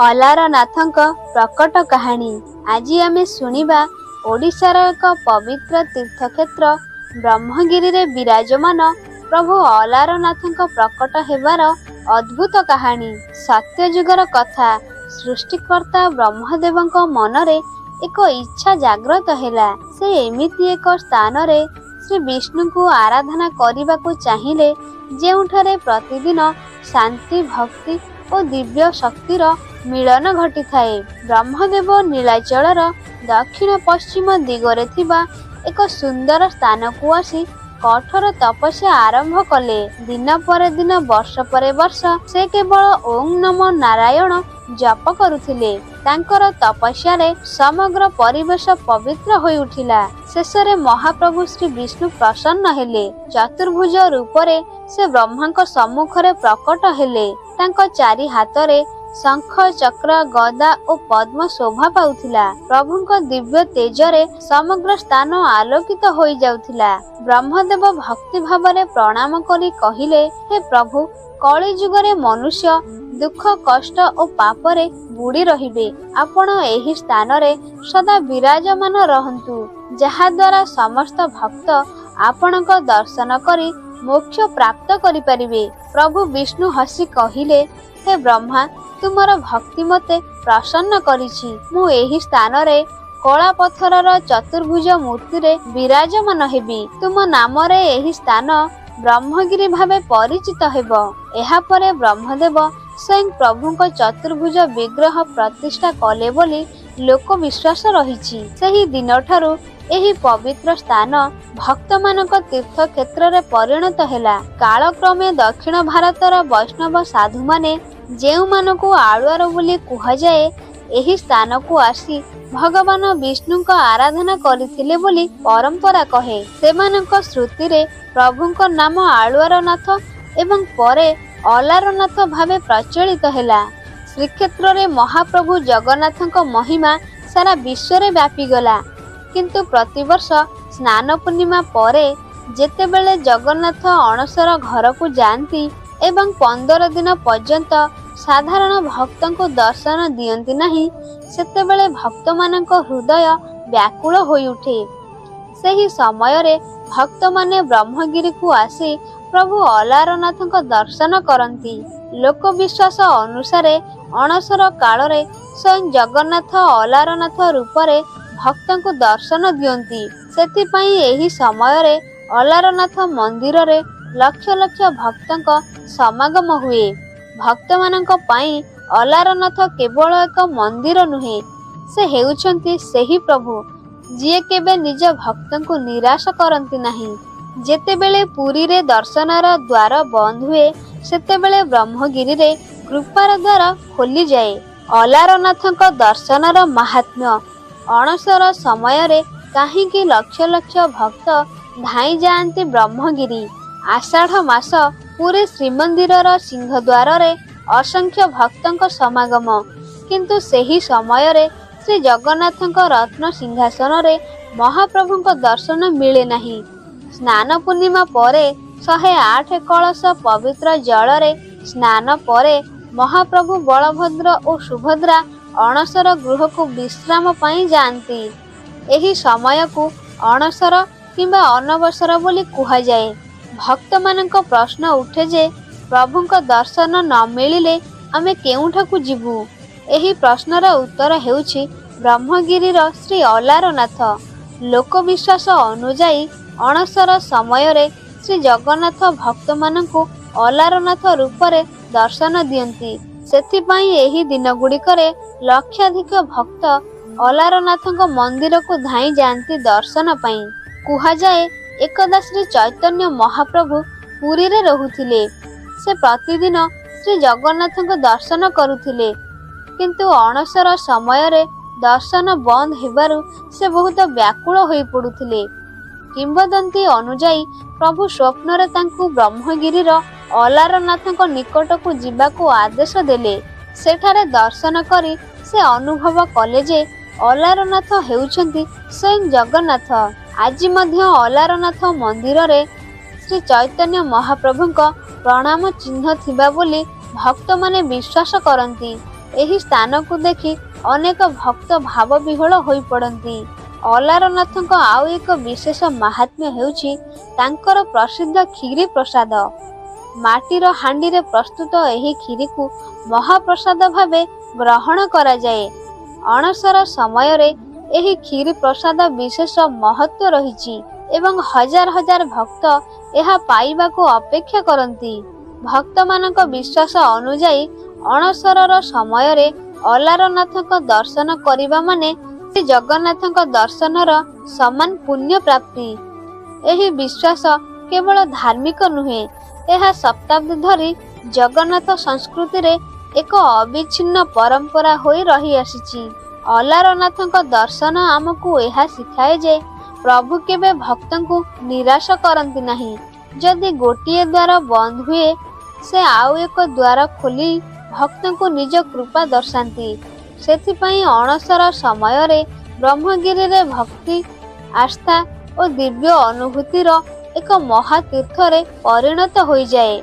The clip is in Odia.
ଅଲାରନାଥଙ୍କ ପ୍ରକଟ କାହାଣୀ। ଆଜି ଆମେ ଶୁଣିବା ଓଡ଼ିଶାର ଏକ ପବିତ୍ର ତୀର୍ଥକ୍ଷେତ୍ର ବ୍ରହ୍ମଗିରିରେ ବିରାଜମାନ ପ୍ରଭୁ ଅଲାରନାଥଙ୍କ ପ୍ରକଟ ହେବାର ଅଦ୍ଭୁତ କାହାଣୀ। ସତ୍ୟଯୁଗର କଥା। ସୃଷ୍ଟିକର୍ତ୍ତା ବ୍ରହ୍ମଦେବଙ୍କ ମନରେ ଏକ ଇଚ୍ଛା ଜାଗ୍ରତ ହେଲା। ସେ ଏମିତି ଏକ ସ୍ଥାନରେ ଶ୍ରୀ ବିଷ୍ଣୁଙ୍କୁ ଆରାଧନା କରିବାକୁ ଚାହିଁଲେ, ଯେଉଁଠାରେ ପ୍ରତିଦିନ ଶାନ୍ତି, ଭକ୍ତି ଓ ଦିବ୍ୟ ଶକ୍ତିର ମିଳନ ଘଟିଥାଏ। ବ୍ରହ୍ମଦେବ ନୀଳାଚଳର ଦକ୍ଷିଣ ପଶ୍ଚିମ ଦିଗରେ ଥିବା ଏକ ସୁନ୍ଦର ସ୍ଥାନକୁ ଆସି କଠୋର ତପସ୍ୟା ଆରମ୍ଭ କଲେ। ଦିନ ପରେ ଦିନ, ବର୍ଷ ପରେ ବର୍ଷ ସେ କେବଳ ଓଁ ନମୋ ନାରାୟଣ ଜପ କରୁଥିଲେ। ତାଙ୍କର ତପସ୍ୟାରେ ସମଗ୍ର ପରିବେଶ ପବିତ୍ର ହୋଇଉଠିଲା। ଶେଷରେ ମହାପ୍ରଭୁ ଶ୍ରୀ ବିଷ୍ଣୁ ପ୍ରସନ୍ନ ହେଲେ। ଚତୁର୍ଭୁଜ ରୂପରେ ସେ ବ୍ରହ୍ମାଙ୍କ ସମ୍ମୁଖରେ ପ୍ରକଟ ହେଲେ। ତାଙ୍କ ଚାରି ହାତରେ ଶଙ୍ଖ, ଚକ୍ର, ଗଦା ଓ ପଦ୍ମ ଶୋଭା ପାଉଥିଲା। ପ୍ରଭୁଙ୍କ ଦିବ୍ୟ ତେଜରେ ସମଗ୍ର ସ୍ଥାନ ଆଲୋକିତ ହୋଇଯାଉଥିଲା। ବ୍ରହ୍ମଦେବ ଭକ୍ତି ଭାବରେ ପ୍ରଣାମ କରି କହିଲେ, ହେ ପ୍ରଭୁ, କଳିଯୁଗରେ ମନୁଷ୍ୟ ଦୁଃଖ, କଷ୍ଟ ଓ ପାପରେ ବୁଡ଼ି ରହିବେ। ଆପଣ ଏହି ସ୍ଥାନରେ ସଦା ବିରାଜମାନ ରହନ୍ତୁ, ଯାହାଦ୍ୱାରା ସମସ୍ତ ଭକ୍ତ ଆପଣଙ୍କ ଦର୍ଶନ କରି ମୋକ୍ଷ ପ୍ରାପ୍ତ କରିପାରିବେ। ପ୍ରଭୁ ବିଷ୍ଣୁ ହସି କହିଲେ, ହେ ବ୍ରହ୍ମା, ତୁମର ଭକ୍ତି ମୋତେ ପ୍ରସନ୍ନ କରିଛି। ମୁଁ ଏହି ସ୍ଥାନରେ କଳା ପଥରର ଚତୁର୍ଭୁଜ ମୂର୍ତ୍ତିରେ ବିରାଜମାନ ହେବି। ତୁମ ନାମରେ ଏହି ସ୍ଥାନ ବ୍ରହ୍ମଗିରି ଭାବେ ପରିଚିତ ହେବ। ଏହାପରେ ବ୍ରହ୍ମଦେବ ସ୍ୱୟଂ ପ୍ରଭୁଙ୍କ ଚତୁର୍ଭୁଜ ବିଗ୍ରହ ପ୍ରତିଷ୍ଠା କଲେ ବୋଲି ଲୋକ ବିଶ୍ୱାସ ରହିଛି। ସେହି ଦିନଠାରୁ ଏହି ପବିତ୍ର ସ୍ଥାନ ଭକ୍ତମାନଙ୍କ ତୀର୍ଥକ୍ଷେତ୍ରରେ ପରିଣତ ହେଲା। କାଳକ୍ରମେ ଦକ୍ଷିଣ ଭାରତର ବୈଷ୍ଣବ ସାଧୁମାନେ, ଯେଉଁମାନଙ୍କୁ ଆଳୁଆର ବୋଲି କୁହାଯାଏ, ଏହି ସ୍ଥାନକୁ ଆସି ଭଗବାନ ବିଷ୍ଣୁଙ୍କ ଆରାଧନା କରିଥିଲେ ବୋଲି ପରମ୍ପରା କହେ। ସେମାନଙ୍କ ଶ୍ରୁତିରେ ପ୍ରଭୁଙ୍କ ନାମ ଆଳୁଆରନାଥ ଏବଂ ପରେ ଅଲାରନାଥ ଭାବେ ପ୍ରଚଳିତ ହେଲା। ଶ୍ରୀକ୍ଷେତ୍ରରେ ମହାପ୍ରଭୁ ଜଗନ୍ନାଥଙ୍କ ମହିମା ସାରା ବିଶ୍ୱରେ ବ୍ୟାପିଗଲା। କିନ୍ତୁ ପ୍ରତିବର୍ଷ ସ୍ନାନ ପୂର୍ଣ୍ଣିମା ପରେ ଯେତେବେଳେ ଜଗନ୍ନାଥ ଅଣସର ଘରକୁ ଯାଆନ୍ତି ଏବଂ 15 ଦିନ ପର୍ଯ୍ୟନ୍ତ ସାଧାରଣ ଭକ୍ତଙ୍କୁ ଦର୍ଶନ ଦିଅନ୍ତି ନାହିଁ, ସେତେବେଳେ ଭକ୍ତମାନଙ୍କ ହୃଦୟ ବ୍ୟାକୁଳ ହୋଇଉଠେ। ସେହି ସମୟରେ ଭକ୍ତମାନେ ବ୍ରହ୍ମଗିରିକୁ ଆସି ପ୍ରଭୁ ଅଲାରନାଥଙ୍କ ଦର୍ଶନ କରନ୍ତି। ଲୋକବିଶ୍ୱାସ ଅନୁସାରେ ଅଣସର କାଳରେ ସ୍ୱୟଂ ଜଗନ୍ନାଥ ଅଲାରନାଥ ରୂପରେ ଭକ୍ତଙ୍କୁ ଦର୍ଶନ ଦିଅନ୍ତି। ସେଥିପାଇଁ ଏହି ସମୟରେ ଅଲାରନାଥ ମନ୍ଦିରରେ ଲକ୍ଷ ଲକ୍ଷ ଭକ୍ତଙ୍କ ସମାଗମ ହୁଏ। ଭକ୍ତମାନଙ୍କ ପାଇଁ ଅଲାରନାଥ କେବଳ ଏକ ମନ୍ଦିର ନୁହେଁ, ସେ ହେଉଛନ୍ତି ସେହି ପ୍ରଭୁ ଯିଏ କେବେ ନିଜ ଭକ୍ତଙ୍କୁ ନିରାଶ କରନ୍ତି ନାହିଁ। ଯେତେବେଳେ ପୁରୀରେ ଦର୍ଶନର ଦ୍ୱାର ବନ୍ଦ ହୁଏ, ସେତେବେଳେ ବ୍ରହ୍ମଗିରିରେ କୃପାର ଦ୍ୱାର ଖୋଲିଯାଏ। ଅଲାରନାଥଙ୍କ ଦର୍ଶନର ମାହାତ୍ମ୍ୟ। ଅଣସର ସମୟରେ କାହିଁକି ଲକ୍ଷ ଲକ୍ଷ ଭକ୍ତ ଧାଇଁ ଯାଆନ୍ତି ବ୍ରହ୍ମଗିରି? ଆଷାଢ଼ ମାସ। ପୁରୀ ଶ୍ରୀମନ୍ଦିରର ସିଂହଦ୍ୱାରରେ ଅସଂଖ୍ୟ ଭକ୍ତଙ୍କ ସମାଗମ। କିନ୍ତୁ ସେହି ସମୟରେ ଶ୍ରୀ ଜଗନ୍ନାଥଙ୍କ ରତ୍ନ ସିଂହାସନରେ ମହାପ୍ରଭୁଙ୍କ ଦର୍ଶନ ମିଳେ ନାହିଁ। ସ୍ନାନ ପୂର୍ଣ୍ଣିମା ପରେ 108 କଳସ ପବିତ୍ର ଜଳରେ ସ୍ନାନ ପରେ ମହାପ୍ରଭୁ ବଳଭଦ୍ର ଓ ସୁଭଦ୍ରା ଅଣସର ଗୃହକୁ ବିଶ୍ରାମ ପାଇଁ ଯାଆନ୍ତି। ଏହି ସମୟକୁ ଅଣସର କିମ୍ବା ଅନବସର ବୋଲି କୁହାଯାଏ। ଭକ୍ତମାନଙ୍କ ପ୍ରଶ୍ନ ଉଠେ ଯେ ପ୍ରଭୁଙ୍କ ଦର୍ଶନ ନ ମିଳିଲେ ଆମେ କେଉଁଠାକୁ ଯିବୁ? ଏହି ପ୍ରଶ୍ନର ଉତ୍ତର ହେଉଛି ବ୍ରହ୍ମଗିରିର ଶ୍ରୀ ଅଲାରନାଥ। ଲୋକବିଶ୍ୱାସ ଅନୁଯାୟୀ ଅଣସର ସମୟରେ ଶ୍ରୀ ଜଗନ୍ନାଥ ଭକ୍ତମାନଙ୍କୁ ଅଲାରନାଥ ରୂପରେ ଦର୍ଶନ ଦିଅନ୍ତି। ସେଥିପାଇଁ ଏହି ଦିନଗୁଡ଼ିକରେ ଲକ୍ଷାଧିକ ଭକ୍ତ ଅଲାରନାଥଙ୍କ ମନ୍ଦିରକୁ ଧାଇଁ ଯାଆନ୍ତି ଦର୍ଶନ ପାଇଁ। କୁହାଯାଏ, ଏକଦା ଶ୍ରୀ ଚୈତନ୍ୟ ମହାପ୍ରଭୁ ପୁରୀରେ ରହୁଥିଲେ। ସେ ପ୍ରତିଦିନ ଶ୍ରୀ ଜଗନ୍ନାଥଙ୍କୁ ଦର୍ଶନ କରୁଥିଲେ। କିନ୍ତୁ ଅଣସର ସମୟରେ ଦର୍ଶନ ବନ୍ଦ ହେବାରୁ ସେ ବହୁତ ବ୍ୟାକୁଳ ହୋଇପଡୁଥିଲେ। କିମ୍ବଦନ୍ତୀ ଅନୁଯାୟୀ ପ୍ରଭୁ ସ୍ୱପ୍ନରେ ତାଙ୍କୁ ବ୍ରହ୍ମଗିରିର ଅଲାରନାଥଙ୍କ ନିକଟକୁ ଯିବାକୁ ଆଦେଶ ଦେଲେ। ସେଠାରେ ଦର୍ଶନ କରି ସେ ଅନୁଭବ କଲେ ଯେ ଅଲାରନାଥ ହେଉଛନ୍ତି ସ୍ୱୟଂ ଜଗନ୍ନାଥ। ଆଜି ମଧ୍ୟ ଅଲାରନାଥ ମନ୍ଦିରରେ ଶ୍ରୀ ଚୈତନ୍ୟ ମହାପ୍ରଭୁଙ୍କ ପ୍ରଣାମ ଚିହ୍ନ ଥିବା ବୋଲି ଭକ୍ତମାନେ ବିଶ୍ୱାସ କରନ୍ତି। ଏହି ସ୍ଥାନକୁ ଦେଖି ଅନେକ ଭକ୍ତ ଭାବବିହ୍ୱଳ ହୋଇପଡ଼ନ୍ତି। ଅଲାରନାଥଙ୍କ ଆଉ ଏକ ବିଶେଷ ମାହାତ୍ମ୍ୟ ହେଉଛି ତାଙ୍କର ପ୍ରସିଦ୍ଧ କ୍ଷୀରି ପ୍ରସାଦ। ମାଟିର ହାଣ୍ଡିରେ ପ୍ରସ୍ତୁତ ଏହି କ୍ଷୀରିକୁ ମହାପ୍ରସାଦ ଭାବେ ଗ୍ରହଣ କରାଯାଏ। ଅଣସର ସମୟରେ ଏହି କ୍ଷୀରି ପ୍ରସାଦ ବିଶେଷ ମହତ୍ତ୍ୱ ରହିଛି ଏବଂ ହଜାର ହଜାର ଭକ୍ତ ଏହା ପାଇବାକୁ ଅପେକ୍ଷା କରନ୍ତି। ଭକ୍ତମାନଙ୍କ ବିଶ୍ୱାସ ଅନୁଯାୟୀ, ଅଣସରର ସମୟରେ ଅଲାରନାଥଙ୍କ ଦର୍ଶନ କରିବା ମାନେ ଶ୍ରୀ ଜଗନ୍ନାଥଙ୍କ ଦର୍ଶନର ସମାନ ପୁଣ୍ୟ ପ୍ରାପ୍ତି। ଏହି ବିଶ୍ୱାସ କେବଳ ଧାର୍ମିକ ନୁହେଁ, ଏହା ଶତାବ୍ଦୀ ଧରି ଜଗନ୍ନାଥ ସଂସ୍କୃତିରେ ଏକ ଅବିଚ୍ଛିନ୍ନ ପରମ୍ପରା ହୋଇ ରହିଆସିଛି। ଅଲାରନାଥଙ୍କ ଦର୍ଶନ ଆମକୁ ଏହା ଶିଖାଏ ଯେ ପ୍ରଭୁ କେବେ ଭକ୍ତଙ୍କୁ ନିରାଶ କରନ୍ତି ନାହିଁ। ଯଦି ଗୋଟିଏ ଦ୍ୱାର ବନ୍ଦ ହୁଏ, ସେ ଆଉ ଏକ ଦ୍ୱାର ଖୋଲି ଭକ୍ତଙ୍କୁ ନିଜ କୃପା ଦର୍ଶାନ୍ତି। ସେଥିପାଇଁ ଅଣସର ସମୟରେ ବ୍ରହ୍ମଗିରିରେ ଭକ୍ତି, ଆସ୍ଥା ଓ ଦିବ୍ୟ ଅନୁଭୂତିର ଏକ ମହାତୀର୍ଥରେ ପରିଣତ ହୋଇଯାଏ।